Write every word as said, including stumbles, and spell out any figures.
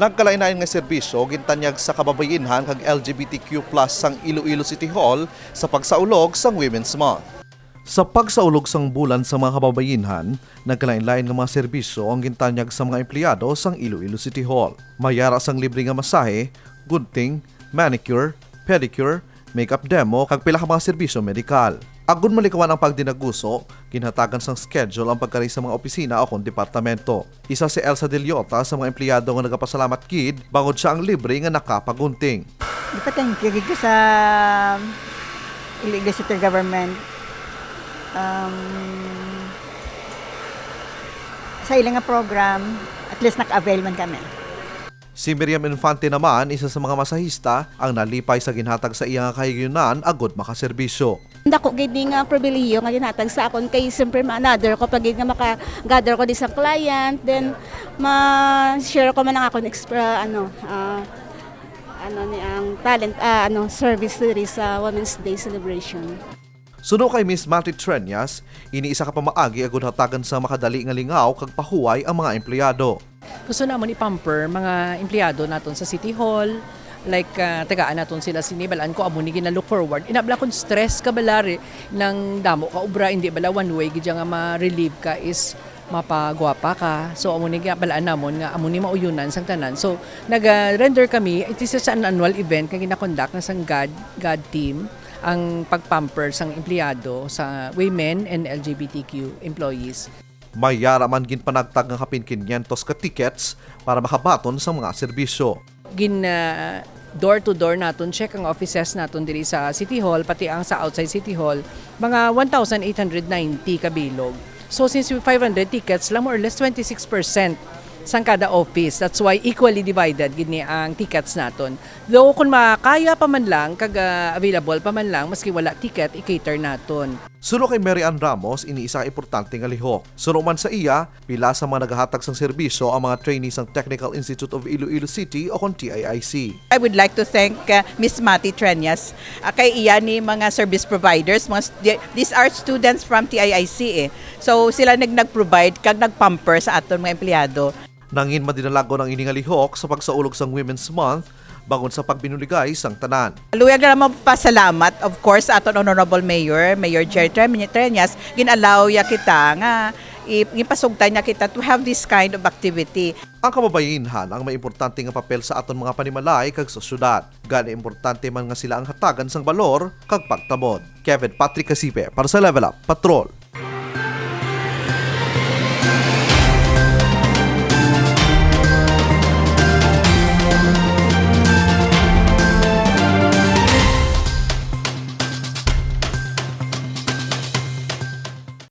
Nagkalain-lain nga serbisyo gintanyag sa kababayenhan kag L G B T Q plus sang Iloilo City Hall sa pagsaulog sang Women's Month. Sa pagsaulog sang bulan sa mga kababayenhan, nagkalain-lain nga mga serbisyo ang gintanyag sa mga empleyado sang Iloilo City Hall. May ara sang libre nga masahe, gunting, manicure, pedicure, makeup demo, kag pila ka mga serbisyo medikal. Agod malikawan ang pagdinaguso, ginhatagan sang schedule ang pagkari sa mga opisina o kon departamento. Isa si Elsa Deliota sa mga empleyado nga nagapasalamat gid bangod siya ang libre nga nakapagunting. Di pa, thank you gid ko sa Iloilo City Government. Um, sa ila nga program, at least naka-avail man kami. Si Miriam Infante naman, isa sa mga masahista, ang nalipay sa ginhatag sa iya nga kahigayunan agud makaserbisyo. Dako gid ni nga pribilehiyo nga ginhatag sa akon kay siyempre ma-another ko pa gid nga maka-gather ko di sa client, then ma-share ko man ang akon exp-, ah, ano, ah, ano ni ang talent, ah, ano, service diri sa Women's Day celebration. Suno kay Miss Mati Treñas, ini isa ka pamaagi agud hatagan sa makadali nga lingaw kag pahuway ang mga empleyado. Gusto namon i-pamper mga empleyado naton sa City Hall, like, ah, tagaan naton sila sini, balaan ko amo ni gina-look forward. Ina bala kung stress ka bala ri, nang damo ka obra, hindi bala one way gid nga ma-relieve ka is mapagwapa ka. So, amo ni balaan namon nga amo ni mauyonan sang tanan. So, nag-render kami, it is such an annual event nga gina-conduct na sang GAD, GAD team, ang pag-pamper sang empleyado sa women and L G B T Q employees. May ara man ginpanagtag nga kapin quinientos ka tickets para makabaton sa mga serbisyo. Gin, ah, door to door naton check ang offices naton diri sa City Hall, pati ang sa outside City Hall, mga one thousand eight hundred ninety ka bilog. So, since five hundred tickets lang, more or less twenty-six percent sang kada office. That's why equally divided gid ni ang tickets naton. Though, kung makaya pa man lang, kag, ah, available pa man lang, maski wala ticket, i-cater naton. Suno kay Mary Ann Ramos, ini isa ka importante nga lihok. Suno man sa iya, pila sa mga nagahatag sang serbisyo ang mga trainee sang Technical Institute of Iloilo City o kon T I I C. I would like to thank, uh, Miss Mati Treñas, uh, kay iya ni mga service providers, mga st-, these are students from T I I C eh. So sila nag nag-provide kag nag-pamper sa aton mga empleyado. Nangin madinalagon ang ini nga lihok sa pagsaulog sang Women's Month, bangod sa pagbinuligay sang tanan. Luyag na mapasalamat, of course, sa aton Honorable Mayor, Mayor Jerry Tre-, Treñas, gin-allow ya kita nga i-, ipasugtan niya kita to have this kind of activity. Ang kababayenhan ang may importante nga papel sa aton mga panimalay kag sa syudad. Gani, importante man nga sila ang hatagan sang balor kag pagtamod. Kevin Patrick Casipe para sa Level Up Patrol.